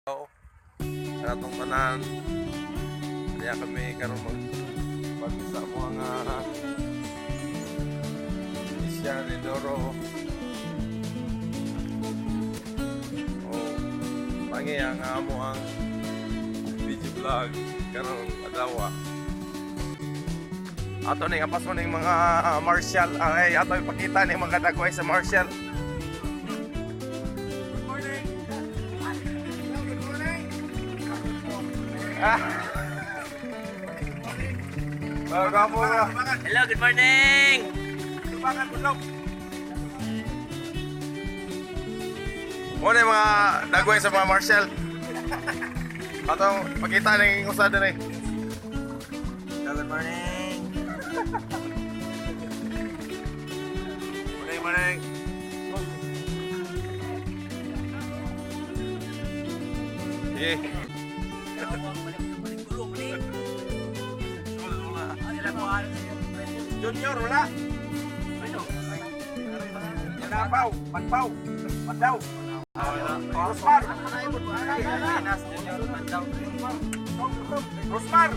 Atong tanan. Kaya kami karon mag pag sa mga Isya ni Doro. Oh, pangi ang amo ang video vlog karon adlaw. Ato ning apaso ning mga martial, ay, ato ipakita ning mga dagway sa martial. Good morning. Good morning. Ah. Oh, gwapo ka. Hello, good morning! Tubangan bulok. Muna yung mga dagway sa mga martial. Atong pakita ning usa diri. Hello, good morning! Morning, morning. Sige. Junior, wala. Napaw, Manpaw, Mandaw. Rosmar. Rosmar.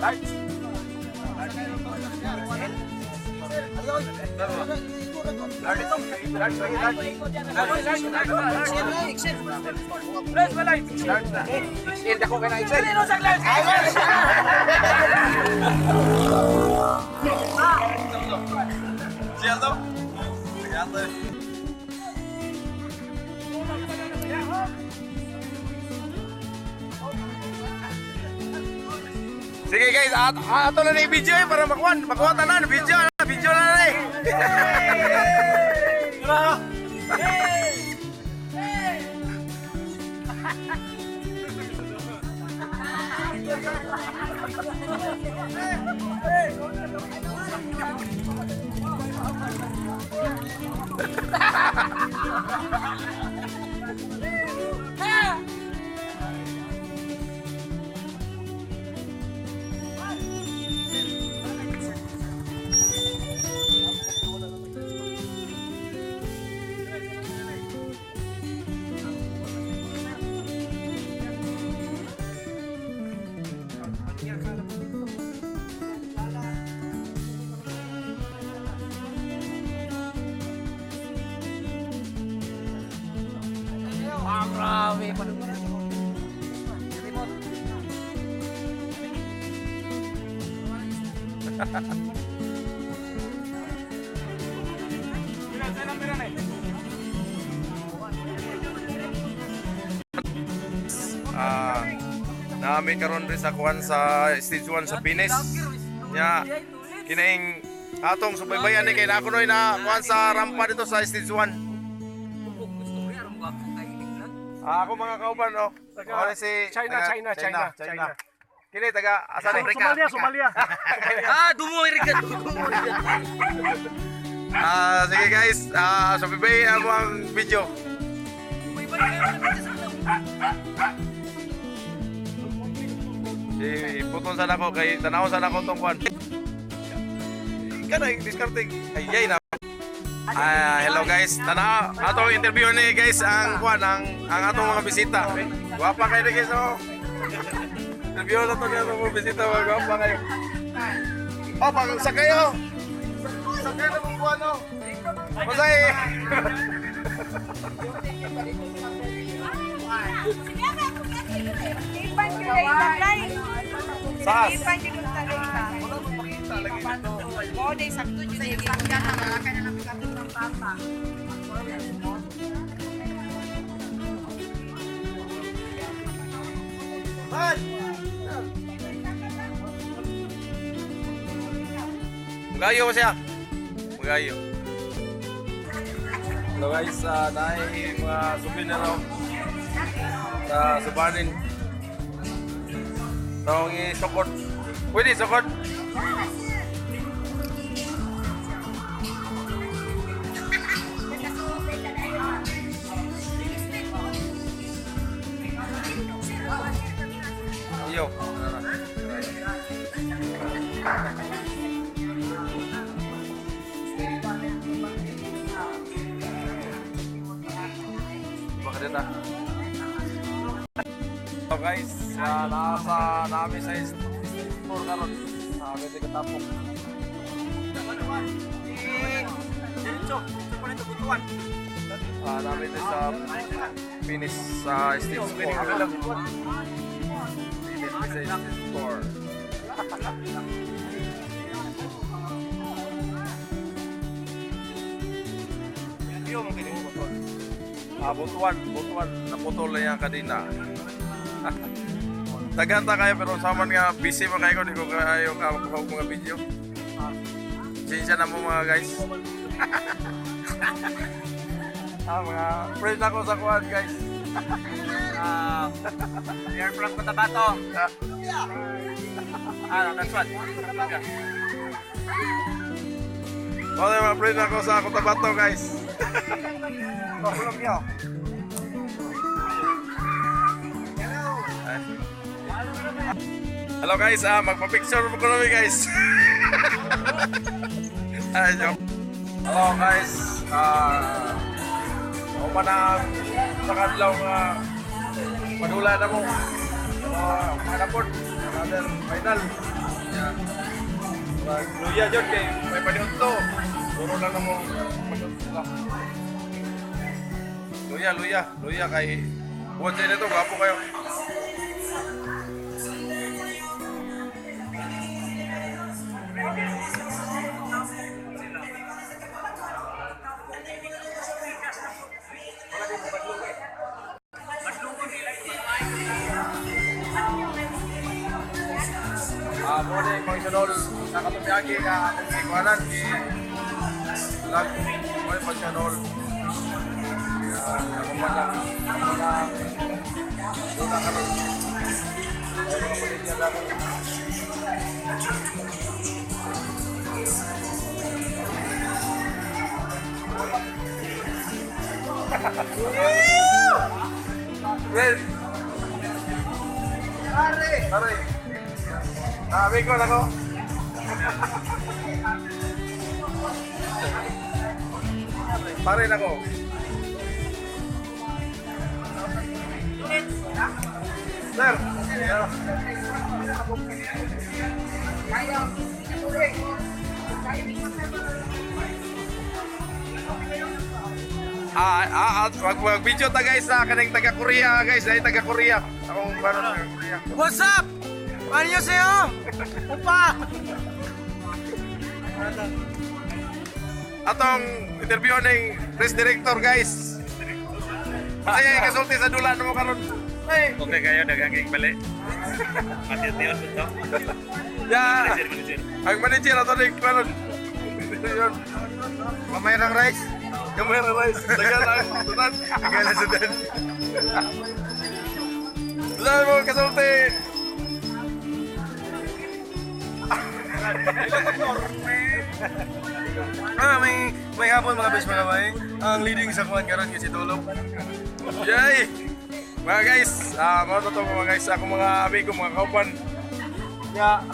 Lights. Large, large, large. Large na. Excel ako kay na Excel. Siya to? Siya to. Sige guys, ato na ni video eh para makuha, makuha tanan video na na eh. Ah, grabe! Remote. Ah, nami karon rin sa kuan sa stage 1 sa Pinis. Nya kining atong subaybayan ni kay na kunoy na kuan sa rampa dito sa stage 1. Ah, ako mga kauban oh. Taga- Ako si China, taga- China, China, China. Kini taga asa ni? Somalia, Somalia. Ah, dumuwi rin ka! Dumuwi ka! Ah, sige guys, ah, subaybay ang ang video. Si puton sana ko kay tanaw sana ko tong kuan. Kana diskarte ay yay na. Ah, hello guys. Tanaw ato interview ni guys ang kuan ang atong mga bisita. Gwapa kayo ni guys oh. Interview na to ni atong mga bisita, mga gwapa kayo. Oh, pag sakay oh. Sakay na mong kuan oh. Masay. Ipan yun ay taglay. Sas. Ipan yun ang taglay sa. Oo, day sakto yun ay sakyan na malaki na lang bigatong ng papa. Man. Magayo ba siya? Magayo. Hello guys, dahil mga souvenir raw sa Subanin. Tawang i-sukot. Pwede sukot? Iyo. Dito. So guys, nasa nami sa stage 4 karon. Sa sa Katapok. Nami dito sa finish sa stage 4. Finish sa stage 4. Butuan, butuan. Naputol na yung kadina. Daghan ta kayo pero sa man nga busy man kayo, di ko kayo kakuha og mga video. Sinsya na mo, mga guys. Mga friend ako sa kuan, guys. We are from Cotabato. That's what. Okay, mga friend ako sa Cotabato, guys. Colombia. Hello guys, magpa-picture ko namin, guys. Ay, joke. Hello guys, uman na sa kadlaw nga padula na mo. Mga another final. Yeah. Luya jud kay may paniud to. Puro lang na mo paniud sila. Luya, luya, luya kay buwan sa nito, gwapo kayo. Mo ni functional sa katumiyagi nga akong gikuhanan gi vlog mo ni functional. Ako man lang ako na doon na karon. Ay, mga pamilya na ako. Well, pare! Pare! Sabi ko na ko. Pare na ko. Sir. Sir. Mag video ta guys sa kaning taga Korea guys, ay taga Korea. Akong baro taga Korea. What's up? Annyeonghaseyo! Opa! Atong interview ning press director, guys. Masaya kasulti sa dula mo karon. Hey. Okay kayo, daghang kayong bali. Matiyon ito. Ya, Manager, manager. ang manager ato ning karon. Yun. Mamay ng rice. Gamay ra rice. Dagan lang sudan. Dagan lang sudan. Sudan mo kasulti. May hapon, mga bes, mga bay. Ang leading sa kuan karon kay si Tulog. Yay! Mga guys, mga totoo mga guys, ako mga amigo, mga kaupan. Ya.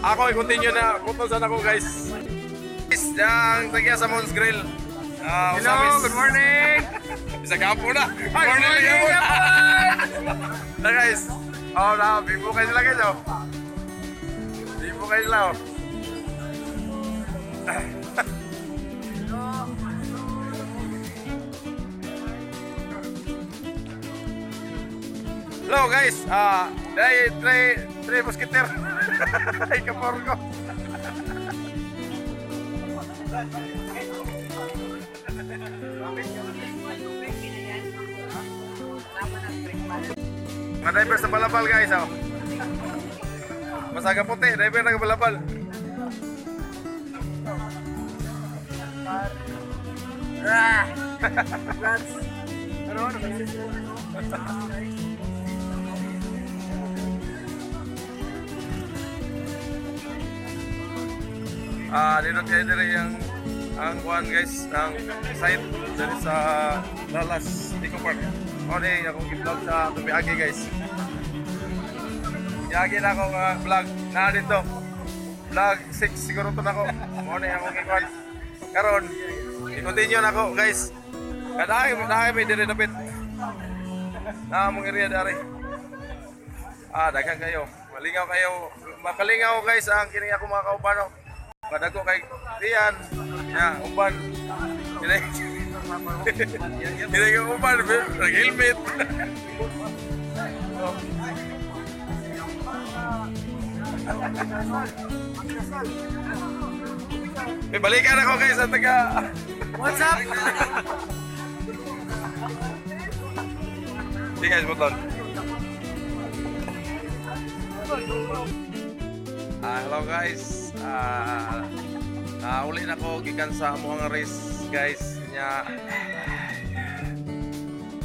Ako i-continue na, putol sana ko, guys. Guys, ang tagiya sa Mons Grill. Hello, Usamis. good morning. Isa kapo na. Good morning, morning. Na guys. Oh, na, bibo kayo sila guys, oh. Bibo kayo sila, oh. Hello guys, dahil tre tre mosquiter. Ay kapor ko. Mga driver sa Balabal guys, oh. Masaga puti, driver na Balabal. Dito kayo diri ang kuan guys, ang site diri sa Lalas Eco Park. O ni akong gi-vlog sa Tubiagi guys. Yagi na ako nga vlog na dito. Vlog 6 siguro to nako. Mo ni akong gikuan. Karon, i-continue na ako guys. Kadahay, dahay may dire dapit. Na mong area dari. Ah, daghan kayo. Malingaw kayo. Makalingaw, guys, ang kini ako mga kaupano. Kadago kay diyan. Ya, uban. Kini. Kini ka uban, nag-helmet. May balikan ako, guys, sa taga. What's up? Sige guys, buton. Ah, hello guys. Ah, uli na ko gikan sa among race, guys, nya.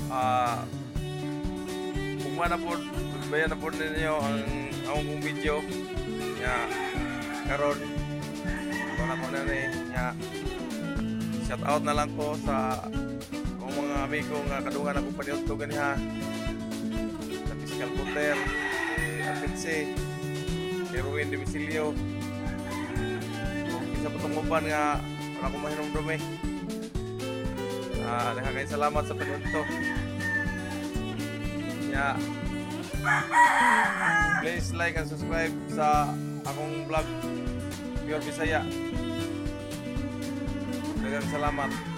Ah, ugma na po, bayan na po ninyo ang akong video. Nya karon wala ko na ni nya. Shout out na lang ko sa akong mga amigo nga kadungan ako paniudto ganiha sa Fiscal Puter, si Apitse, si Erwin Dimisilio. Kung isa pa itong uban nga, wala akong mahinumdum eh. Ah, nakakain salamat sa paniudto. Yeah. Please like and subscribe sa akong vlog, Pure Bisaya. Daghang salamat.